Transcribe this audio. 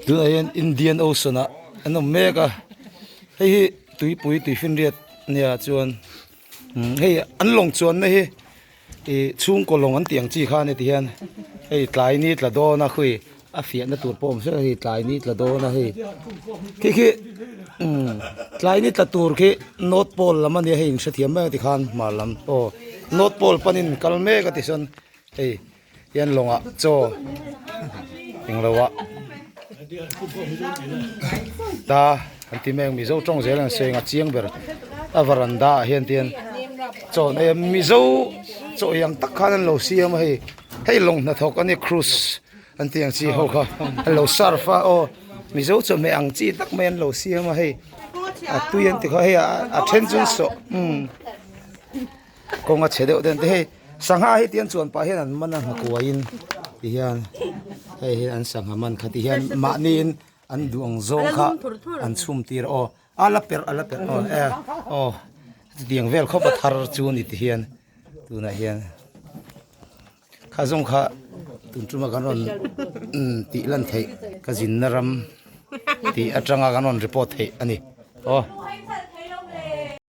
Tunah hian Indian Ocean ah an awm mek a hei hi tuipui tuifinriat nia chuan hei an lawng chuanna hi ih chhungkaw lawng an tih ang chi kha a ni ti hian hei tlai ni tla dawn a khawi a fiahna tur pawh a awm hrep a hei tlai ni tla dawn a hei khi khi umm tlai ni tla tur khi north pole lam a nia hei in hrethiam mai ang tikhan hmar lam aw north pole panin kal mek a tichuan hei. Hian lawngah chaw englo ah ta an ti mek mizo tawng zel an sawi ang a chiang ber a varanda ah hian tian chaw an ei a mizo chaw ei ang tak khan an lo siam a hei hei lawng hnathawk a nia cruise an tih ang chi ho kha an lo serve a aw mizo chawhmeh ang chi tak mai an lo siam a hei a tui an ti kha hei a then chu an sawh umm kawng a chhe deuh deuh te hei. Sangha hi tian chuan pah hian an man a nghakuaiin ti hian hei hi an sangha man kha ti hian mahniin an duh ang zawng kha an chhum tir aw a la perh a la perh aw e aw chutiang vel khawp a thar chu a ni ti hian tunah hian kha zawng kha tun tuma kan rawn tih lan theih ka zinna ram tih atanga kan rawn report theih a ni aw.